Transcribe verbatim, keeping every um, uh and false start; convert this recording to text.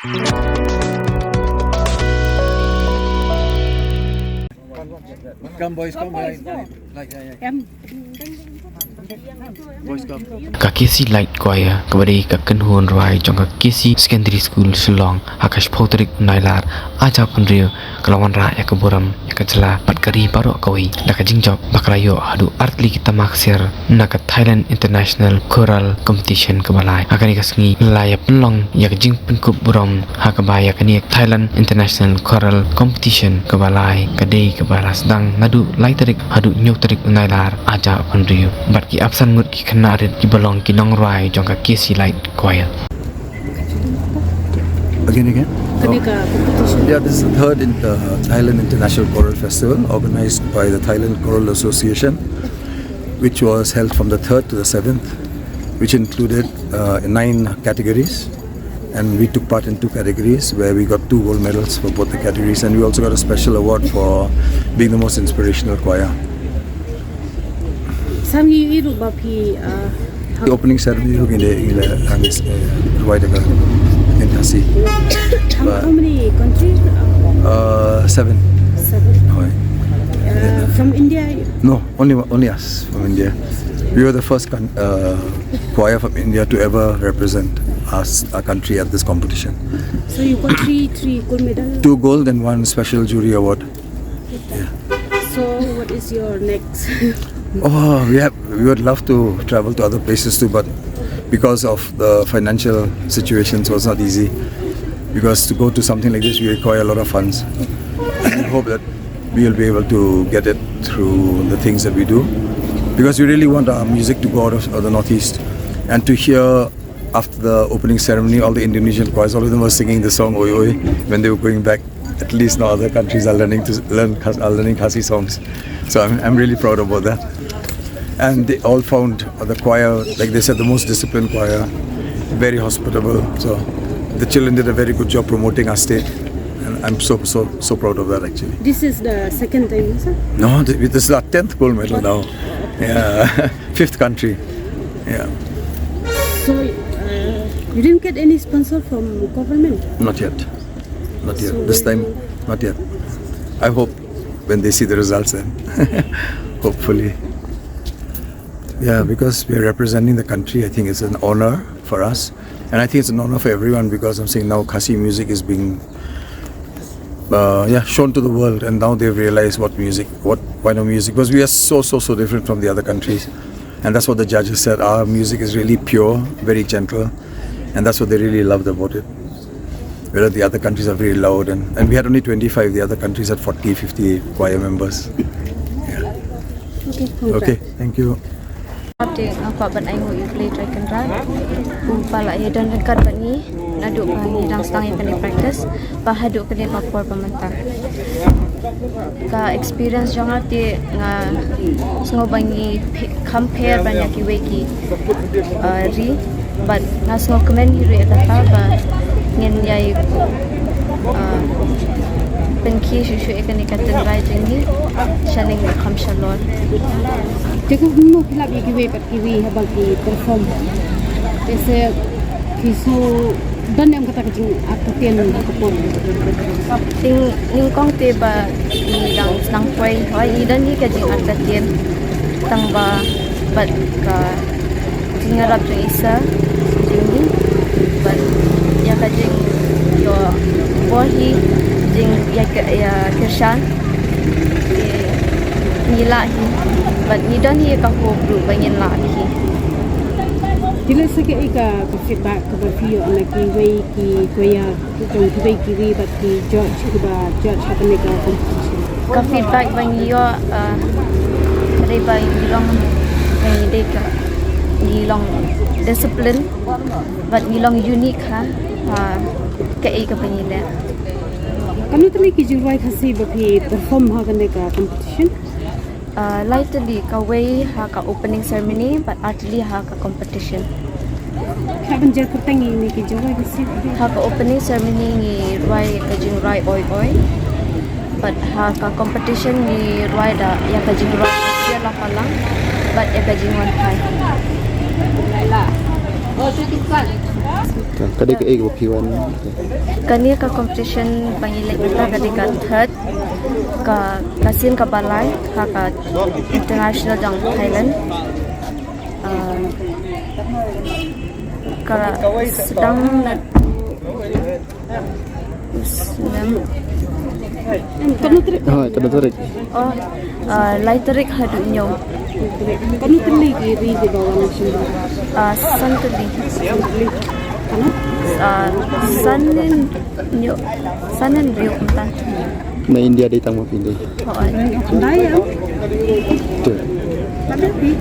Come, boys, come, boys, boys, boys. Like, yeah, yeah. Em. Boys, come. Ka K C Light Choir, kaba dei ka kynhun rwai jong ka K C Secondary School Shillong, ha ka shiphew tarik Nailar, ar hajar arphew hynriew, ka la wanrah ïa ka burom ïa ka jylla bad ka ri baroh kawei da ka jingjop ba ka la ïoh haduh artylli ki tama ksiar na ka Thailand International Choral Competition kaba lai. Ha kane ka sngi la ïa pynlong ïa ka jingpynkup burom ha kaba ïa kane ka Thailand International Choral Competition kaba lai ka dei kaba la sdang naduh lai tarik haduh hynñiew tarik u Nailar ar hajar arphew hynriew. Bad ki ap san ngut ki khynnah rit kiba long ki nongrwai jong ka K C Light Choir. Again, again? Kane ka competition. Yeah, this is the third in the Thailand International Choral Festival, organized by the Thailand Choral Association, which was held from the third to the seventh, which included uh, nine categories. And we took part in two categories where we got two gold medals for both the categories, and we also got a special award for being the most inspirational choir. Sam ngi i ruh ba phi, uh, the opening ceremony ruh ngi dei, ngi la, uh, ngi, uh, provide ka in Khasi. How, how many countries? Uh, seven. Seven. Oh, yeah. Uh, from India? No, only only us from India. We were the first con- uh, choir from India to ever represent us, our country, at this competition. So you got three, three gold medal? Two gold and one special jury award. Yeah. So what is your next? Oh, we have, we would love to travel to other places too, but because of the financial situation, so it's not easy. Because to go to something like this, we require a lot of funds. We hope that we will be able to get it through the things that we do. Because we really want our music to go out of, of the Northeast and to hear after the opening ceremony, all the Indonesian choirs, all of them were singing the song Oi Oi when they were going back. At least now other countries are learning to learn Khas- are learning Khasi songs. So I'm, I'm really proud about that. And they all found the choir, like they said, the most disciplined choir, very hospitable. So the children did a very good job promoting our state. And I'm so, so, so proud of that actually. This is the second time, sir? No, th- this is our tenth gold medal now. Yeah, fifth country. Yeah. So, uh, you didn't get any sponsor from government? Not yet. Not yet. So this time, not yet. I hope when they see the results then. Hopefully. Yeah, because we're representing the country, I think it's an honor for us. And I think it's an honor for everyone because I'm seeing now Khasi music is being uh, yeah, shown to the world, and now they've realized what music, what Waino music, because we are so, so, so different from the other countries, and that's what the judges said. Our music is really pure, very gentle, and that's what they really loved about it. Whereas the other countries are very loud, and, and we had only twenty-five, the other countries had forty, fifty choir members. Yeah. Okay, okay, thank you. Te nga kwah ban ai nguh ïa U Blei Trai Kynrad, uba la ïadon ryngkat bad ngi naduh ba ngi dang sdang ïa kane practice bad haduh kane ka por ba mynta. Ka experience jong nga te nga sngew ba ngi phe- kham pher ban ïa kiwei ki, uh, ri, bad nga sngewkmen hi ruh ïa kata ba ngin ïai, uh, pynkiew shuh shuh ïa kane ka tynrai jong ngi shaneng ba kham shalor. Te kumno phi lap ïa kiwei pat kiwei haba ki perform? Te se ki sngew don em kata ka jingartatien ka por? Nyngkong te ba ngi dang sdang poi, hooid ngi don hi ka jingartatien, tang ba bad ka jingïarap jong Isa jong ngi bad ïa ka jingïoh bor hi, jingïa ka ïa kyrshan. Ngi lah hi bad ngi don hi ka hope ruh ba ngin lah hi. Te lehse kaei ka, ka feedback kaba phi ïoh na kiwei ki choir, jong kiwei kiwei bad ki judge kiba judge ha kane ka competition? Ka feedback ba ngi ïoh, uh, ka dei ba ngi long, ba ngi dei ka, ngi long discipline bad ngi long unique ha, ha kaei kaba ngi leh. Katno tylli ki jingrwai Khasi ba phi perform ha kane ka competition? Uh, lai tylli, kawei ha ka opening ceremony bad ar tylli ha ka competition. Phi hap ban jer kyrteng ïa kine ki jingrwai Khasi? Ha ka opening ceremony ngi rwai ka jingrwai Oi Oi. Bad ha ka competition ngi rwai da ïa ka jingrwai Ïa La Palang bad ïa ka jingwan phai. Ka dei kaei kaba phi wan? Kane ka competition ba ngi leh mynta ka dei ka third, ka, ka sien kaba lai ha ka international jong Thailand. Ah, ka sdang na Hooid, katno tarik? Oh, ah, lai tarik haduh hynñiew. Katno tylli ki ri kiba wan shim? Ah, san tylli. Katno? Ah, san hynñiew, san hynriew kumta. Na India dei tang ma phi dei? Hooid. Dei ïa. Te. Katno phi?